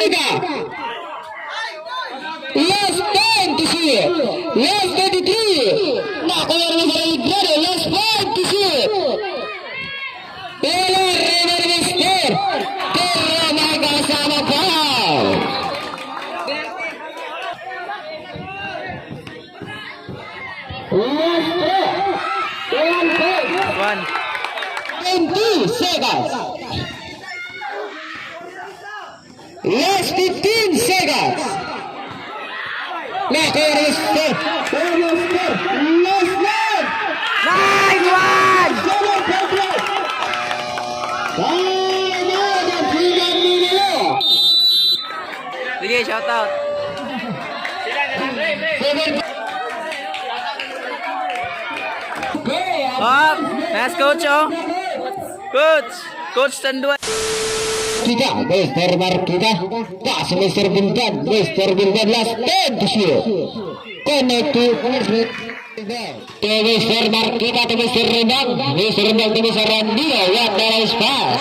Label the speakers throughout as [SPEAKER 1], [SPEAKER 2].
[SPEAKER 1] Ida. Last 10 to shoot. Last 23. Nakuha ni Mr. Aligrado. Last 5 to shoot. Pero River Mister. Pero may kasama foul. Last 3. 1 point.
[SPEAKER 2] One.
[SPEAKER 1] 20 seconds. Last 15 seconds. Nakuha ni Mr. Mr. Last 9.
[SPEAKER 2] Nice one!
[SPEAKER 1] Seven point. Time out ang Freedom Minilo.
[SPEAKER 2] Sige, shout out.
[SPEAKER 1] 7. Okay.
[SPEAKER 2] Up! Nice coach, oh. Coach! Coach Tanduay.
[SPEAKER 1] Kita, Mr. Marquita, pass Mr. Bildan, Mr. Bildan, last 10 to shoot. Connect to Mr. Marquita, to Mr. Rendang, Mr. Rendang to Mr. Randino, what a nice pass.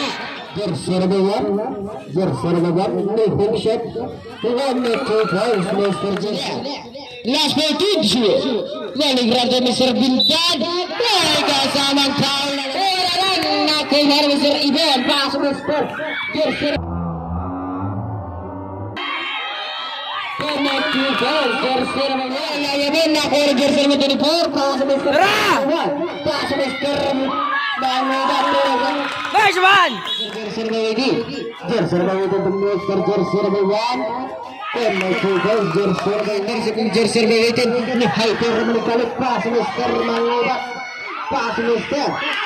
[SPEAKER 1] Jersey number 1, jersey number 1, no hook shot, 1, 2 points, Mr. Jersey. Last 14 to shoot. Naligrado Mr. Bildan, may kasamang foul. Wala lang, nakuha ni Mr. Ibon, pass Mr. Jersey. Connect to goal, jersey number 1. Layabon, nakuha ni jersey number 24, pass Mr.
[SPEAKER 2] Tara!
[SPEAKER 1] Pass Mr. Mangubat.
[SPEAKER 2] Nice one!
[SPEAKER 1] Jersey number 18. Jersey number 18 to Mr. Jersey number 1. Connect to goal, jersey number 9, jersey number 18. Ni Hyper naman pass Mr. Mangubat. Pass Mr.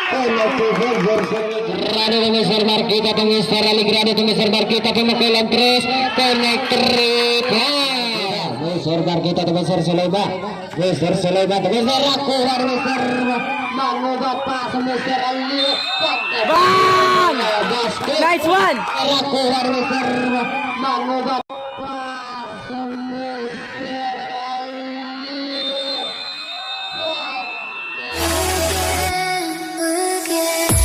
[SPEAKER 1] Connect to goal, jersey number. Grado to Mr. Marquita to Mr. Aligrado to Mr. Marquita, pumukol ang tres. Connect three point. Mr. Marquita to Mr. Sulaiman. Mr. Sulaiman to Mr. Rakuha to Mr. Mangubat. Pass Mr. Ali.
[SPEAKER 2] Bang!
[SPEAKER 1] Basket.
[SPEAKER 2] Nice one!
[SPEAKER 1] Rakuha ni Mr. Mangubat. Pass Mr. Ali.
[SPEAKER 3] Again.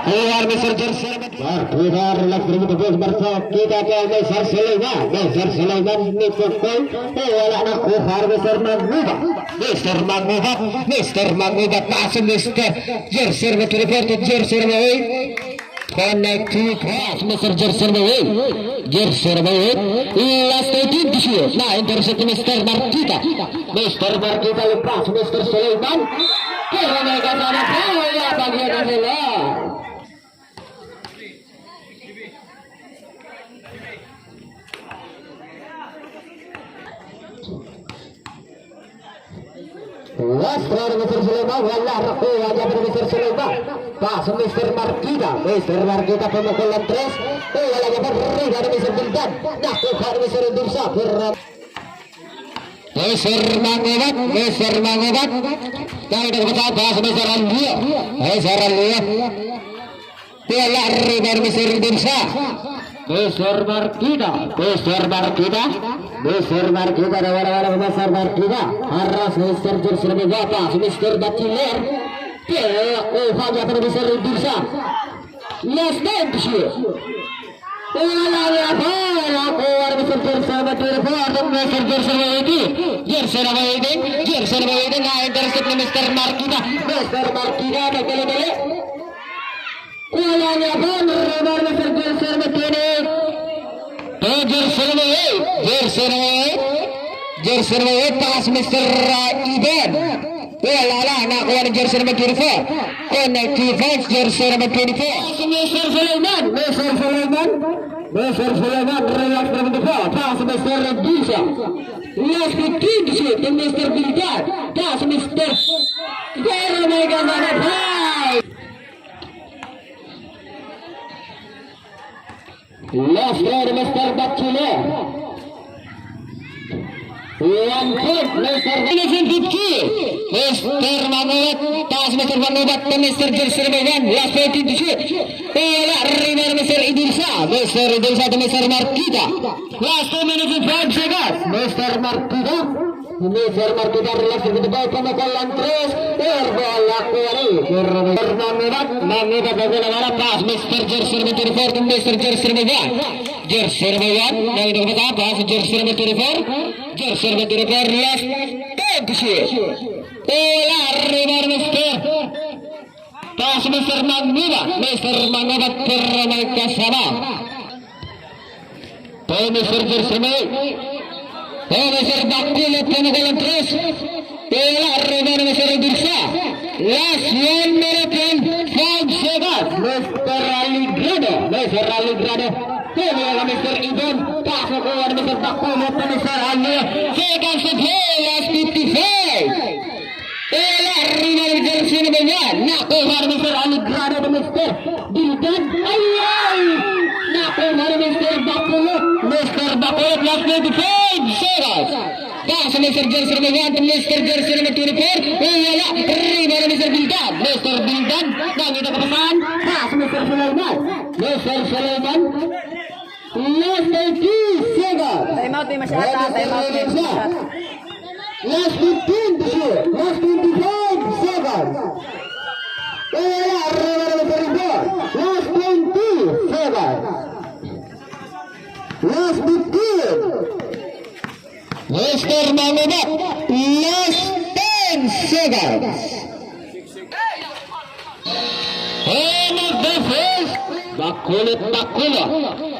[SPEAKER 1] Keluar Mr. Jersey. Keluar left kita ke Mr. Sulaiman. Mr. Sulaiman ni pukul. Wala na kuha Mr. Mangubat. Mr. Mangubat. Mr. Mangubat masuk Mr. Jersey number 24 to jersey number 8. Connect to pass Mr. Jersey number 8. Jersey number 8. Last 18 to shoot. Nah, intercept Mr. Marquita. Mr. Marquita lepas Mr. Sulaiman. Pero may kasama foul bagian sila. Last round Mr. Sulaiman, wala nakuha niya pero Mr. Sulaiman. Pass Mr. Marquita. Mr. Marquita pumukol ng tres. Eh, wala niya pa rin ni Mr. Bildan. Nakuha ni Mr. Indursa. Pero Mr. Mangubat, Mr. Mangubat. Dahil nagpapasa, pass Mr. Alvio. Mr. Alvio. Wala rin ni Mr. Indursa. Mr. Marquita, Mr. Marquita, Mr. Marquita, nawala wala Mr. Marquita. Aras Mr. Jersey number pass Mr. Batiler. Kuha niya pa Mr. Indursa. Last 9 to shoot. Wala niya pa. Nakuha ni Mr. Jersey number 24 Mr. Jersey number 18. Jersey number 18. Jersey number 18. Na-intercept ni Mr. Marquita. Mr. Marquita, nagdali-dali. Wala niya pa. Remar Mr. Jersey number 28. To jersey number 8. Jersey number 8. Jersey number 8. Pass Mr. Ivan. Wala na. Nakuha ni jersey number 24. Connect to points. Jersey number 24. Mr. Sulaiman. Mr. Sulaiman. Mr. Sulaiman. Relax number 4. Pass Mr. Radisa. Last 15 to shoot to Mr. Bildan. Pass Mr. Pero may kasama foul. Last round, Mr. Bachiller. 1 point, Mr. 50. Mr. Mangubat, pass Mr. Mangubat to Mr. Jersey number 1. Last 14 to shoot. Wala, rebound Mr. Idilsa. Mr. Idilsa to Mr. Marquita. Last 2 minutes and 5 seconds. Mr. Marquita. Mr. Marquita relax with the ball. Pumukol ang tres. Air ball nakuha ni Mr. Mangubat. Mangubat na bola wala. Pass Mr. Jersey number 24 to Mr. Jersey number 1. Jersey number 1. Nakita ko ba? Pass jersey number 24. Jersey number 24. Last 10 to shoot. Wala, rebound Mr. Pass Mr. Mangubat. Mr. Mangubat, pero may kasama. To Mr. Jersey number 8. Oh, Mr. Bakulot, pumukol ang tres. Wala, rebound Mr. Idilsa. Last 1 minute and 5 seconds. Mr. Aligrado. Mr. Aligrado. Tumula Mr. Ibon. Pasok ko ni Mr. Bakulot to Mr. Ali. Seconds to play. Last 55. Wala, rebound jersey number 1. Nakuha ni Mr. Aligrado to Mr. Bildan. Ay, ay! Nakuha ni Mr. Bakulot. Mr. Bakulot, last 25 seconds. Pass to Mr. Jersey number 1 to Mr. Jersey number 24. Wala, rebound ni Mr. Bildan. Mr. Bildan, nakita ka pasan. Pass Mr. Sulaiman. Mr. Sulaiman. Last 30 seconds.
[SPEAKER 2] Time out, may masyata. Time out, may masyata.
[SPEAKER 1] Last 15 to shoot. Last 25 seconds. Wala, rebound ni Mr. Ibon. Last 20 seconds. Last 15. Mr. Mangubat, last 10 seconds. End of the first. Bakulot, Bakulot.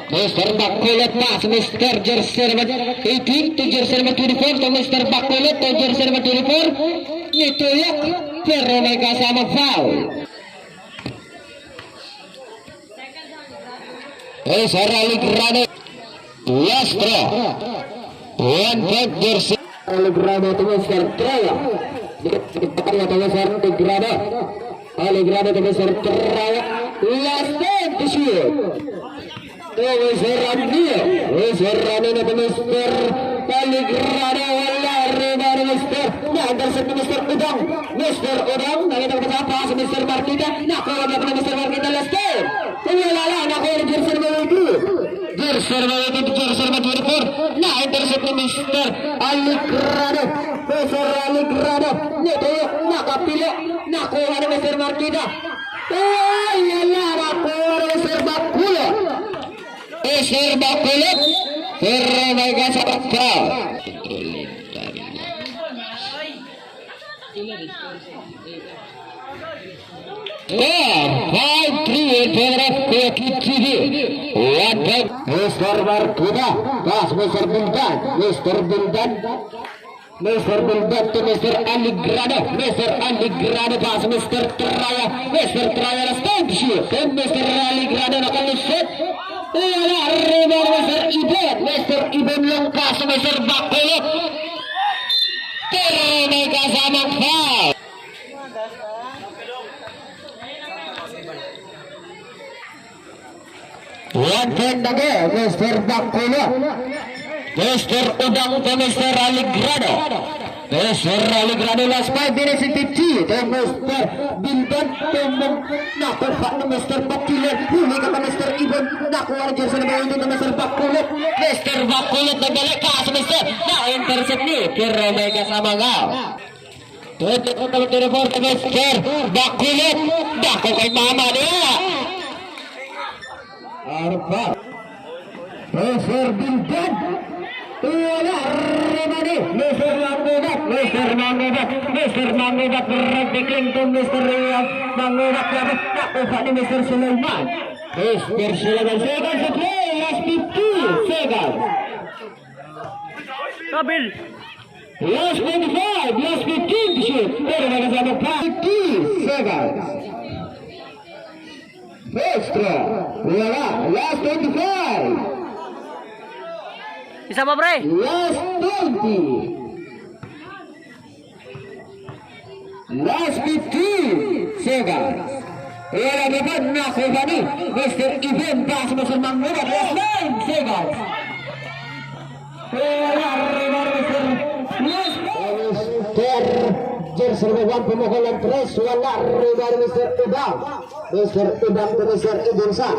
[SPEAKER 1] Mr. Bakulot pass, Mr. Jersey number 18 to jersey number 24 to Mr. Bakulot to jersey number 24. Nitulak, pero may kasamang foul. Mr. Aligrado. Last throw. 1 point jersey. Aligrado to Mr. Traya. To Mr. Aligrado. Aligrado to Mr. Traya. Last 10 to shoot. To Mr. Ramiro. Mr. Ramiro to Mr. Aligrado. Wala. Rebound Mr. Na-intercept ni Mr. Udong. Mr. Udong. Nakita ko pa sa Mr. Marquita. Nakuha niya pa ni Mr. Marquita. Last 10. Wala lang. Nakuha ni jersey number 18. Jersey number 18 to jersey number 24. Na-intercept ni Mr. Aligrado. Mr. Aligrado. Nito, nakapilo. Nakuha ni Mr. Marquita. Ay, wala. Nakuha ni Mr. Bakulot. Mr. Bakulot. Pero may kasama foul. Controlling tayo. 4, 5, 3 in favor of Kuya Kid TV. 1 point. Mr. Marquita. Pass Mr. Bildan. Mr. Bildan. Mr. Bildan to Mr. Aligrado. Mr. Aligrado pass Mr. Traya. Mr. Traya last time shoot. Then Mr. Aligrado nakalusot. Wala. Rebound Mr. Ibon. Mr. Ibon long pass to Mr. Bakulot. Pero may kasamang foul. 1 point again, Mr. Bakulot. Mr. Udang to Mr. Aligrado. Mr. Aligrado, last 5 minutes and 50. To Mr. Bildan. To nakuha ni Mr. Bakulot. Huli ka pa, Mr. Ibon. Nakuha ni jersey number 18 to Mr. Bakulot. Mr. Bakulot nagbalik ka sa Mr. Na-intercept ni. Pero may kasama nga. 24 to Mr. Bakulot. Dako kay mama niya. Arba. Mr. Bildan. Wala. Remani. Mr. Mangubat. Mr. Mangubat. Mr. Mangubat. Berhenti to Mr. Mangubat. Nakuha ni Mr. Sulaiman. Mr. Sulaiman. Seconds to play. Last 50 seconds.
[SPEAKER 2] Kabil!
[SPEAKER 1] Last 25. Last 15 to shoot. Pero may kasama pa. 50 seconds. First throw. Wala. Last 25.
[SPEAKER 2] Isa pa, pre!
[SPEAKER 1] Last 20. Last 15 seconds. Wala naman, nakuha ni Mr. Ibon pass mo sa Mangubat. Last 9 seconds. Wala, rebound Mr. Jersey number 1 pumukol ng tres. Wala. Rebound, Mr. Udang. Mr. Udang to Mr. Idulsa.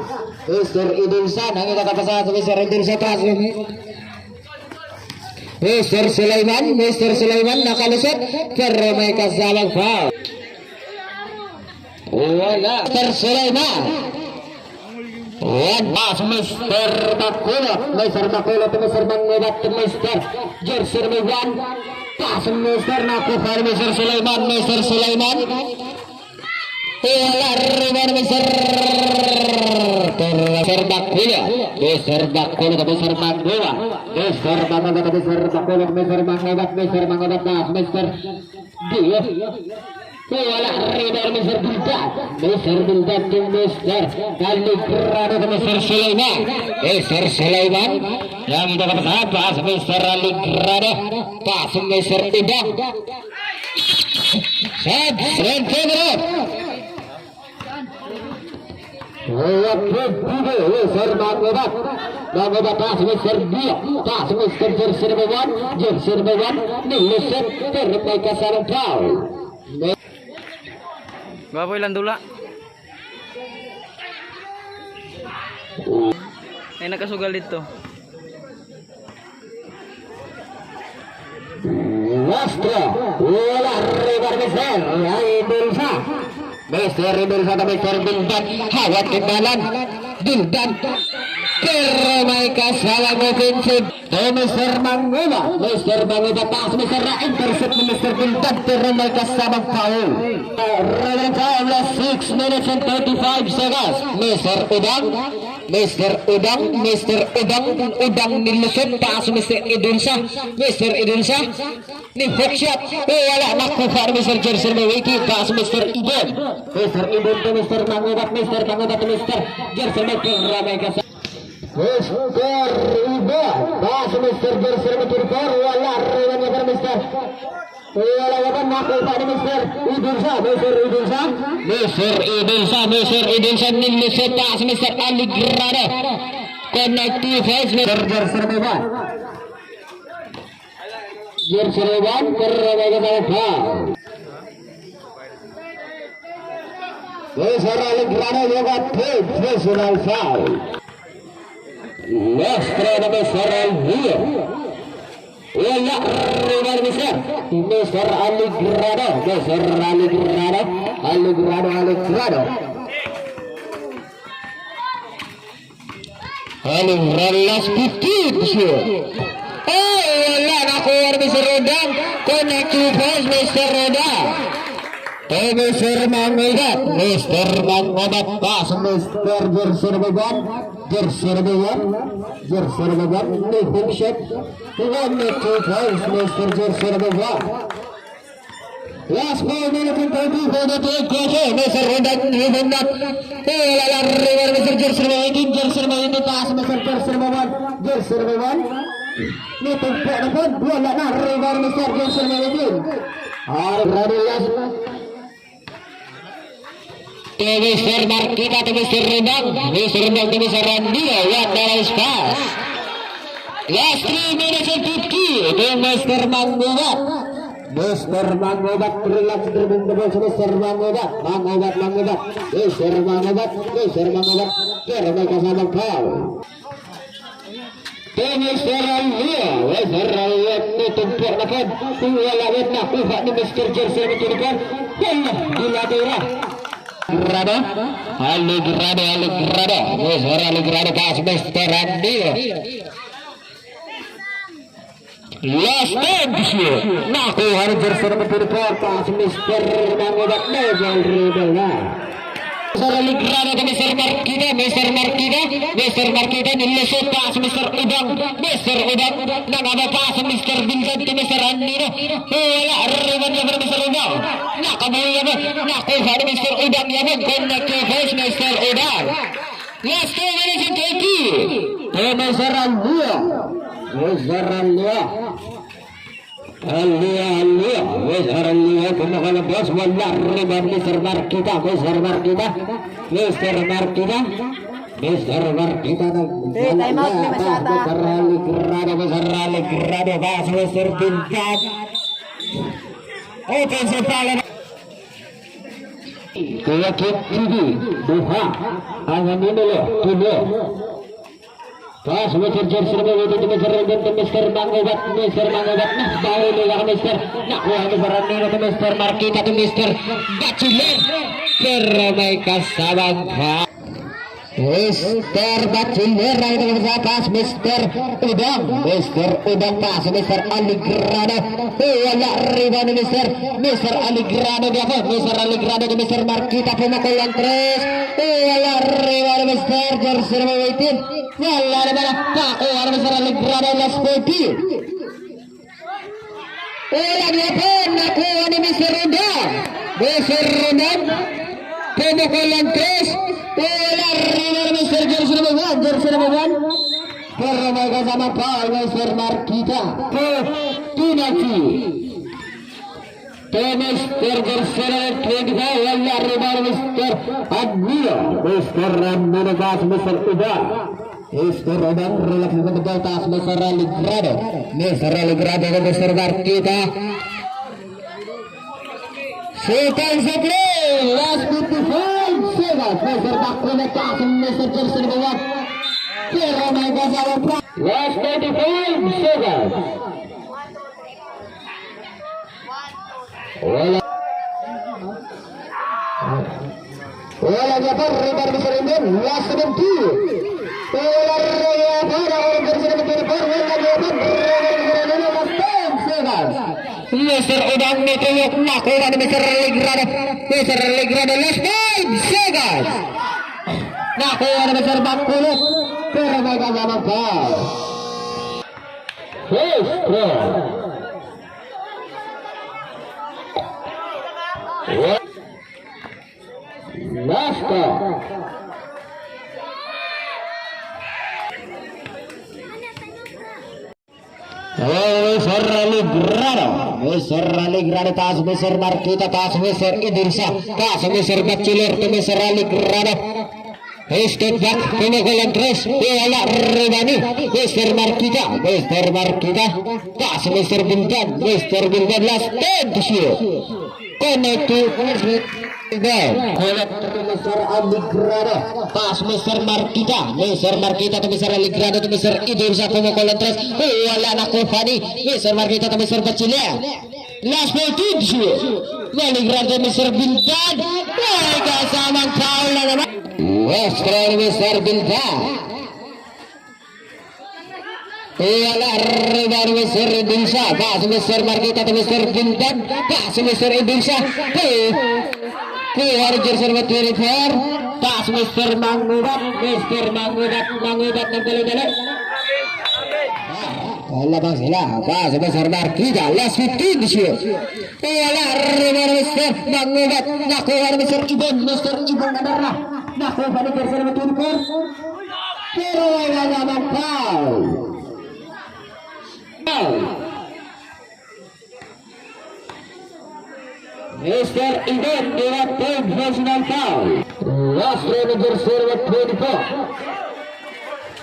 [SPEAKER 1] Mr. Idulsa. Nangita kapasa sa Mr. Idulsa. Pass. Mr. Sulaiman. Mr. Sulaiman nakalusot. Pero may kasamang foul. Wala. Mr. Sulaiman. One pass, Mr. Bakulot. Mr. Bakulot to Mr. Mangubat to Mr. Jersey number 1. Pass, Mr. Nakuha ni Mr. Sulaiman. Mr. Sulaiman. Wala. Rebound, Mr. Mr. Bakulot. Mr. Bakulot to Mr. Mangubat. Mr. Mangubat to Mr. Bakulot. Mr. Mangubat. Mr. Mangubat pass. Mr. Dio. Wala. Rebound, Mr. Bildan. Mr. Bildan to Mr. Aligrado to Mr. Sulaiman. Mr. Sulaiman. Yang itu kapasa pass Mr. Aligrado. Pass Mr. Idang. Sab, 20 minutes. Mr. Mangobat. Mangobat pass Mr. Dio. Pass Mr. Jersey number 1. Jersey number 1. Nilusot. Pero may kasamang foul.
[SPEAKER 2] Gwapo ilang dula. Ay nakasugal dito.
[SPEAKER 1] Nostro. Wala. Rebound, Mr. Idulsa. Mr. Idulsa to Mr. Bildan. Hawak timbalan. Bildan. Pero may kasamang offensive. To Mr. Manguba. Mr. Manguba pass. Mr. Na intercept ni Mr. Bildan. Pero may kasamang foul. Running time last 6 minutes and 35 seconds. Mr. Udang. Mr. Udang. Mr. Udang. Udang nilusot. Pass Mr. Idulsa. Mr. Idulsa. Ni hook shot. Oh, wala. Nakuha ni Mr. Jersey may waiting. Pass Mr. Ibon. Mr. Ibon to Mr. Mangubat. Mr. Mangubat to Mr. Jersey may pero may kasama. Mr. Ibon. Pass Mr. Jersey may 24. Wala. Rebound niya para Mr. Wala wala nakuha ni Mr. Idulsa. Mr. Idulsa. Mr. Idulsa. Mr. Idulsa nilusot. Pass Mr. Aligrado. Connect to face Mr. Jersey may 1. Jersey number 1. Pero may kasama foul. Mr. Aligrado, you got paid personal foul. Nuestro na Mr. Alvio. Wala. Rebound, Mr. Mr. Aligrado. Mr. Aligrado. Aligrado, Aligrado. Aligrado last 15 shoot. Oh, wala. Nakuha ni Mr. Rodang. Connect to pass, Mr. Rodang. To Mr. Mangubat. Mr. Mangubat pass. Mr. Jersey number 1. Jersey number 1. Jersey number 1. No hook shot. 1, 2 points, Mr. Jersey number 1. Last 4 minutes and 30 for the third quarter. Mr. Rodang Himunat. Oh, wala lang. Rebound, Mr. Jersey number 18. Jersey number 18 pass. Mr. Jersey number 1. Jersey number 1. Nitugpo na po. Wala na. Rebound, Mr. Jersey number 18. Ah, ready last. To Mr. Marquita to Mr. Rendang. Mr. Rendang to Mr. Randio. What a nice pass. Last 3 minutes and 50 to Mr. Mangubat. Mr. Mangubat relax dribbling the ball to Mr. Mangubat. Mangubat, Mangubat. Mr. Mangubat, Mr. Mangubat. Pero may kasamang foul. To Mr. Alvia. Mr. Alvia nitugpo na po. Wala na kuha ni Mr. Jersey number 24. Wala. Dilatira. Grado, Aligrado, Aligrado, Mr. Aligrado pass Mr. Randio. Last 10 to shoot. Nakuha ni jersey number 24 pass Mr. Mangubat. Level dribble na. Mr. Aligrado to Mr. Marquita, Mr. Marquita, Mr. Marquita, nilusot pass Mr. Udang, Mr. Udang, nangaba pass Mr. Vincent to Mr. Anino. Wala, rebound niya para Mr. Udang. Nakabuhi ba? Nakuha ni Mr. Udang yabon. Connect to first Mr. Udang. Last 2 minutes and 30. To Mr. Alvia. Mr. Alvia. Alvia, Alvia. Mr. Alvia, kumakalabas. Wala, rebound Mr. Marquita. Mr. Marquita. Mr. Marquita. Mr. Marquita.
[SPEAKER 4] Hey, time out, may masata.
[SPEAKER 1] Mr. Aligrado, Mr. Aligrado. Pass Mr. Pintat. Offensive foul. Kuya Kip TV, duha. Ang numero, tulo. Pass, Mr. Jersey number 18 to Mr. Ruben to Mr. Mangubat, Mr. Mangubat, nahuli ka, Mr. Nakuha ni Ramiro to Mr. Marquita to Mr. Bachiller. Pero may kasamang pa. Mr. Bachiller ang ito sa pass, Mr. Udang. Mr. Udang pass, Mr. Aligrano. Wala rebound ni Mr. Aligrano di ako. Mr. Aligrano to Mr. Marquita, pumukol ang tres. Wala rebound ni Mr. Jersey number 18. Wala naman ang pakuha ni Mr. Aligrano, last 40. Wala niya po, nakuha ni Mr. Udang. Mr. Udang, pumukol ang tres. Wala rebound ni Mr. Jersey number 1. Jersey number 1. Pero may kasama pa Mr. Marquita. Penalty. To Mr. Jersey number 25. Wala rebound ni Mr. Admiro. Mr. Ramiro pass, Mr. Udang. Mr. Udang, relax with the ball pass, Mr. Aligrado. Mr. Aligrado to Mr. Marquita. Seconds to play. Last 55 seconds. Mr. Bakuna pass, Mr. Jersey number 1. Pero may kasama pa. Last 35 seconds. Wala. Wala niya pa. Rebound Mr. Indian. Last 70. Wala niya pa. Nakuha Jersey number 24. Wala niya pa. Rebound Mr. Indian. Last 10 seconds. Mr. Udang nituyok. Nakuha ni Mr. Aligrado. Mr. Aligrado. Last 5 seconds. Nakuha ni Mr. Bakulot. Pero may kasamang foul. First throw. Last call. Oh, Mr. Aligrado. Mr. Aligrado pass, Mr. Marquita pass, Mr. Idrisa pass, Mr. Bachiller to Mr. Aligrado. Step back, pumukol ang tres. Wala, rebound. Mr. Marquita, Mr. Marquita. Pass, Mr. Bintan, Mr. Bintan, last 10 to shoot. Connect to Connect to Mr. Aligrado. Pass, Mr. Marquita. Mr. Marquita to Mr. Aligrado to Mr. Idrisa, pumukol ang tres. Wala na kuha ni Mr. Marquita to Mr. Bachiller. Last 14 to shoot. Aligrado to Mr. Bintan. May kasamang foul na naman. West Mr. Bintan. Wala rebound Mr. Idrisa. Pass, Mr. Marquita to Mr. Bintan. Pass, Mr. Idrisa. Kuha ni jersey number 24. Pass, Mr. Mangubat. Mr. Mangubat. Mangubat ng dali-dali. Wala bang sila? Pass, Mr. Marquita. Last 15 to shoot. Wala rebound Mr. Mangubat. Nakuha ni Mr. Ibon. Mr. Ibon Navarra. Nakuha ni jersey number 24. Pero wala namang foul. Foul. Mr. Ibon, gawa third personal foul. Last round of jersey number 24.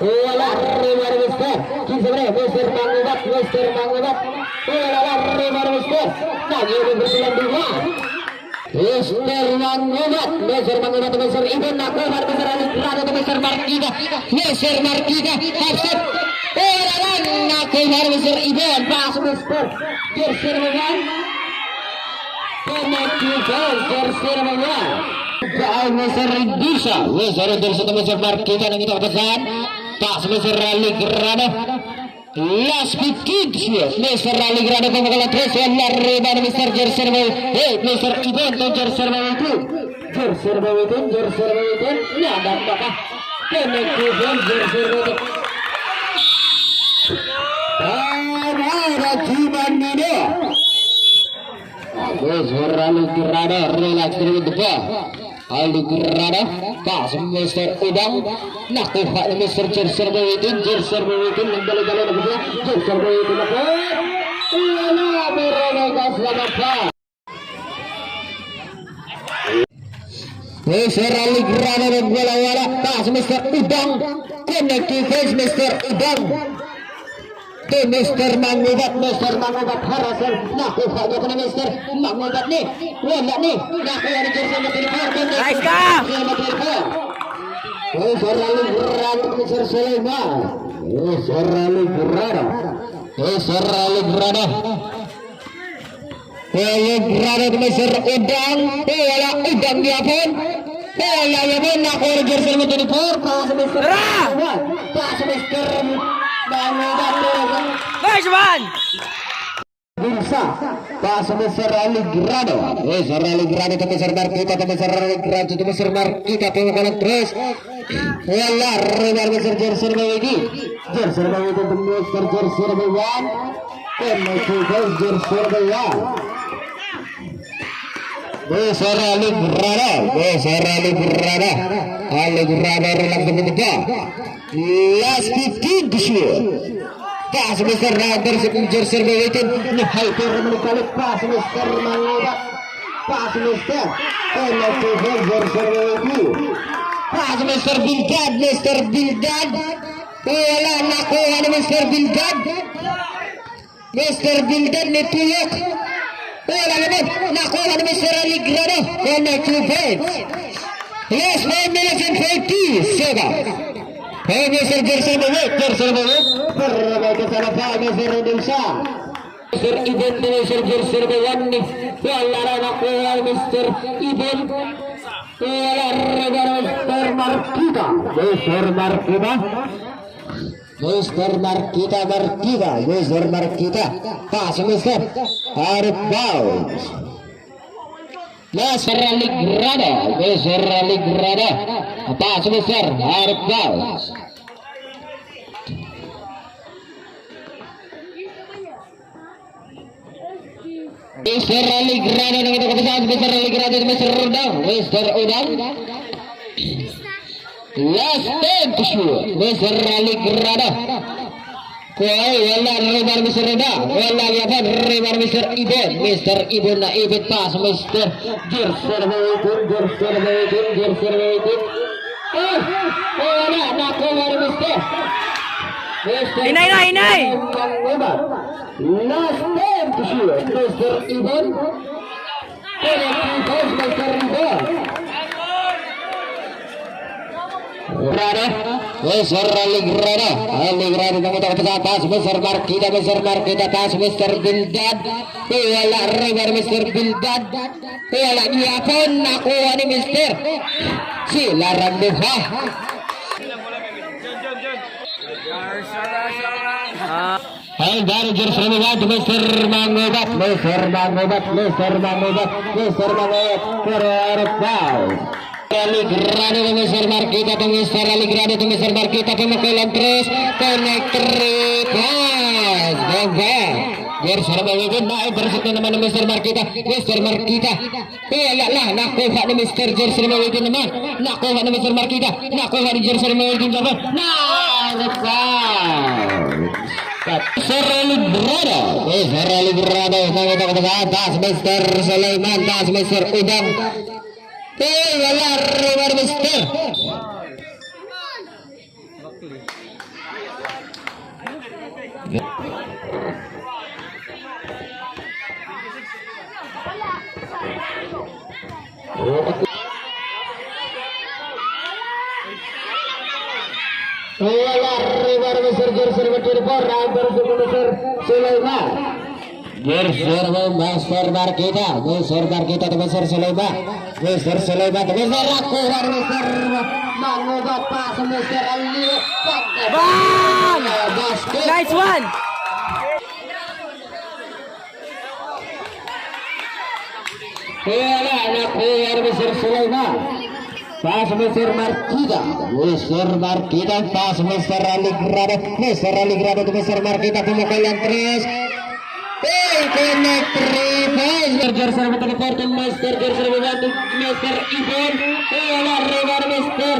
[SPEAKER 1] Wala rebound Mr. 15 bre, Mr. Mangubat, Mr. Mangubat. Wala rebound Mr. Nag-ibig silang dua. Mr. Mangubat, Mr. Mangubat, Mr. Ibon, nakuha Mr. Aligrado to Mr. Marquita, Mr. Marquita, half step. Wala lang, nakuha Mr. Ibon, pass Mr. Jersey number 1. Penalty foul, jersey number 1. Foul Mr. Idrisa, Mr. Idrisa to Mr. Marquita ng ito kapasan. Pass Mr. Aligrado. Last 15 shoot. Mr. Aligrado pumukol ang tres. Wala rebound Mr. Jersey number 8. Mr. Ibon to jersey number 2. Jersey number 18, jersey number 18. Nadampa ka. Penalty foul, jersey number 8. Tama, Team Nino. Mr. Aligrado, relax with the ball. Aligrado, pass Mr. Udang, nakuha ni Mr. Jersey number 18, jersey number 18, ng dali-dali na bigla, jersey number 18 na po. Wala, pero may kasama pa. Mr. Aligrado nagwala-wala, pass Mr. Udang, connect to face Mr. Udang. To Mr. Mangubat, Mr. Mangubat, harasel, nakuha niya ko ni Mr. Mangubat ni, wala ni, nakuha ni jersey number 24.
[SPEAKER 2] Nice ka!
[SPEAKER 1] Jersey number 24. Mr. Aligrado, Mr. Sulaiman. Mr. Aligrado. Mr. Aligrado. Aligrado to Mr. Udang. Wala Udang yapon. Wala yapon. Nakuha ni jersey number 24. Pass Mr.
[SPEAKER 2] Tara!
[SPEAKER 1] Sulaiman. Pass Mr. Mangubat.
[SPEAKER 2] Nice one!
[SPEAKER 1] Binsa. Pass Mr. Aligrado. Mr. Aligrado to Mr. Marquita to Mr. Aligrado to Mr. Marquita. Pumukol ng tres. Wala. Rebound Mr. Jersey number 80. Jersey number 80 to Mr. Jersey number 1. Penalty goes jersey number 1. Mr. Aligrado. Mr. Aligrado. Aligrado relax the ball. Last 15 to shoot. Pass Mr. Randers jersey number 18. Ni Hyper naman nagpalit. Pass Mr. Mangubat. Pass Mr. Penalty for jersey number 18. Pass Mr. Bildad. Mr. Bildad. Wala, nakuha ni Mr. Bildad. Mr. Bildad ni Tuyok. Wala naman. Nakuha ni Mr. Aligrado. 1 2 points. Last 5 minutes and 40 seconds. Hey, Mr. Jersey number 8. Jersey number 8. Pero kasama pa Mr. Rodolsa. Mr. Ibon ni Mr. Jersey number 1. Wala na nakuha ni Mr. Ibon. Wala rebound Mr. Marquita. Mr. Marquita. Mr. Marquita, Marquita, Mr. Marquita. Pass, Mr. Out of bounds. Mr. Aligrado, Mr. Aligrado. Pass, Mr. Out of bounds. Mr. Aligrado ng ito kapitan, Mr. Aligrado, Mr. Udang, Mr. Udang. Last 10 to shoot, Mr. Aligrado. Kuhay, wala rebound Mr. Udang. Wala yapan, rebound Mr. Ibon. Mr. Ibon na ibit pass, Mr. Jersey number 18, jersey number 18, jersey number 18. Eh, wala, nakuha ni Mr. Mr.
[SPEAKER 2] Hinay na, hinay!
[SPEAKER 1] Last 10 to shoot, Mr. Ibon. Penalty goes Mr. Ibon. Grado, Mr. Aligrado, Aligrado ng ito kapag pass, Mr. Marquita, Mr. Marquita, pass, Mr. Bildad, wala rebound, Mr. Bildad, wala niyapon, nakuha ni Mr. Sila Rambuha.
[SPEAKER 2] Ah,
[SPEAKER 1] Ay, manager from the Mr. Mangubat, Mr. Mangubat, Mr. Mangubat, Mr. Mangubat, pero out of bounds. Aligrado to Mr. Marquita to Mr. Aligrado to Mr. Marquita, pumukol ang tres, connect three points. Bang, bang. Jersey number 18, na-intercept na naman ng Mr. Marquita. Mr. Marquita. Wala lang, nakuha ni Mr. Jersey number 18 naman. Nakuha ni Mr. Marquita. Nakuha ni jersey number 18 naman. Na, foul. Mr. Aligrado. Mr. Aligrado. Nakita ko ba? Pass Mr. Sulaiman. Pass Mr. Udang. Eh, wala. Rebound Mr. Wala. Rebound Mr. Jersey number 24. Rebound Mr. Sulaiman. Jersey Mr. Marquita. Mr. Marquita to Mr. Sulaiman. Mr. Sulaiman to Mr. Nakuha ni Mr. Mangubat. Pass Mr. Ali.
[SPEAKER 2] Bang!
[SPEAKER 1] Basket.
[SPEAKER 2] Nice one!
[SPEAKER 1] Wala, nakuha ni Mr. Sulaiman. Pass Mr. Marquita. Mr. Marquita, pass Mr. Aligrado. Mr. Aligrado to Mr. Marquita. Pumukol ang tres. Hey, connect three points. Mr. Jersey number 24 to Mr. Jersey number 1 to Mr. Ibon. Wala, rebound Mr.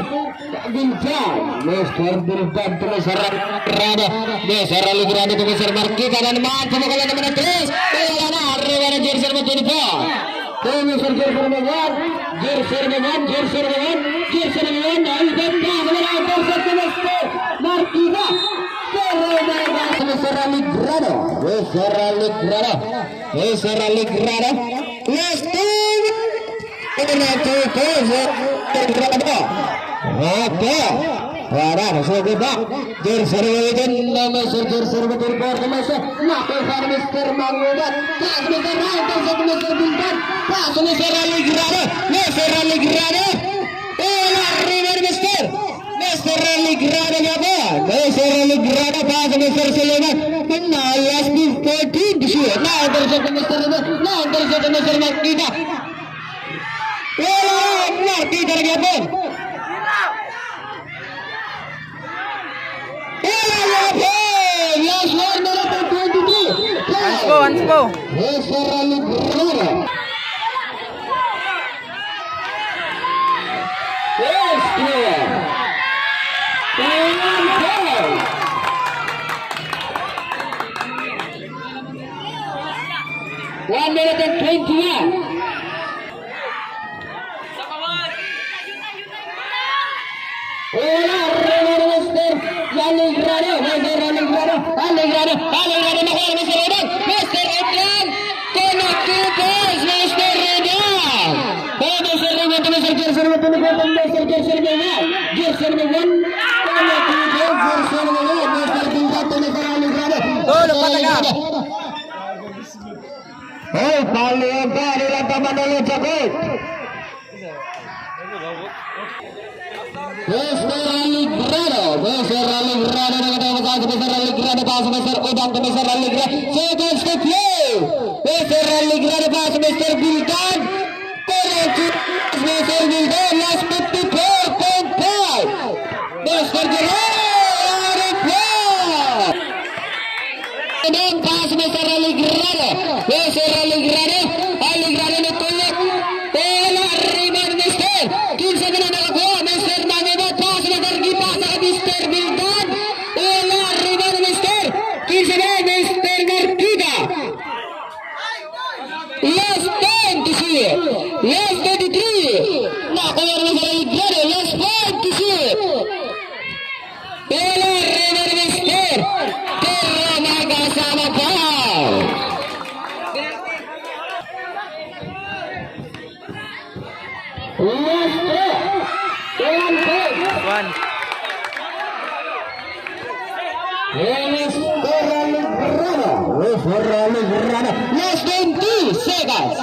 [SPEAKER 1] Biljan. Mr. Biljan to Mr. Aligrado. Mr. Aligrado to Mr. Marquita. Dan naman, pumukol naman ang tres. Wala na, rebound jersey number 24. To Mr. Jersey number 1. Jersey number 1, jersey number 1, jersey number 1. Ay, ganda. Wala, intercept to Mr. Marquita. Pero may Mr. Mr. Aligrado. Mr. Aligrado. Last two. 2 points. Okay. Wala, so back. Jersey again, Mr. Jersey 24 Mr. Nakuha ni Mr. Mangubat. Pass Mr. Ryan, pass Mr. Bildan. Pass Mr. Aligrado. Mr. Aligrado. Wala, River Mr. Mr. Aligrado nga po. Mr. Aligrado, pass Mr. Suleiman. Last 14 to shoot. Na-intercept ni Mr. River. Na-intercept ni Mr. Marquita. Wala, Marquita na gyapon. Wala gyapon. Last 1 minute and 23.
[SPEAKER 2] Hands po, hands po.
[SPEAKER 1] Mr. Aligrado. Yes, clear. 10-5. 1 minute and 21. Wala, Romero Mr. Aligrado, Mr. Aligrado, Aligrado, Aligrado, nakuha ni Mr. Rodon, Mr. Rodon, connect 2 points, Mr. Rodon. Oh, Mr. Rodon, to Mr. Jersey number 24, Mr. Jersey number 1, Jersey number 1, connect 2 points, Jersey number 1, Mr. Bildan to Mr. Aligrado.
[SPEAKER 2] Oh, napataga.
[SPEAKER 1] Oh, foul pa, nilang pamanalo sa court. Mr. Aligrado, Mr. Aligrado, nakatawag sa Mr. Aligrado, pass Mr. Udang to Mr. Aligrado, seconds to play. Mr. Aligrado, pass Mr. Bildan, correct, Mr. Bildan, last 54.5. Mr. Guerrero, play. Udang, pass Mr. Aligrado, Mr. Aligrado, Aligrado natulog. Bola, rebound Mr. Kinsa na nakakuha, Mr. Mangubat, pass Mr. Gipasa ka Mr. Bildan. Wala, rebound Mr. Kinsa na, Mr. Marquita. Last 10 to shoot. Last 23. Nakuha ni Mr. Aligrado, last 5 to shoot. Bola, rebound Mr. Pero magkasama pa. Last 3. 1 point.
[SPEAKER 2] One.
[SPEAKER 1] Mr. Aligrado. Mr. Aligrado. Last 20 seconds.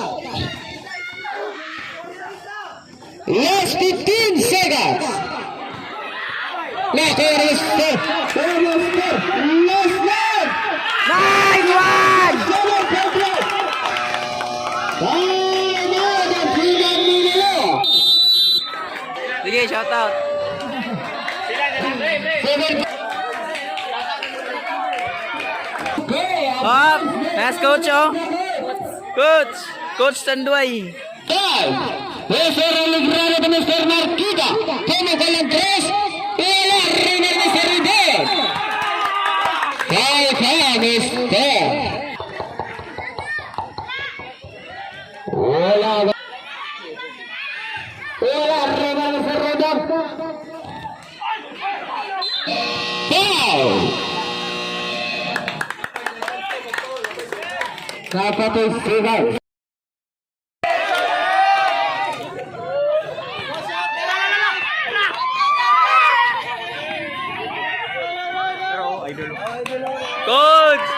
[SPEAKER 1] Last 15 seconds. Nakuha ni Mr. Mr. Last 9.
[SPEAKER 2] Nice one!
[SPEAKER 1] 7.5. Time out ang Freedom Minilo.
[SPEAKER 2] Sige, shout out.
[SPEAKER 1] 7. Okay,
[SPEAKER 2] Up! Nice coach, oh. Coach! Coach Tanduay.
[SPEAKER 1] Five. Mr. Aligrado to Mr. Marquita. Pumukol ng tres. Wala rin ni Mr. Ribel. Foul ka, Mr. Wala. Wala rin ni Mr. Rodon. Foul. Kapatid Sigaw.
[SPEAKER 2] Coach!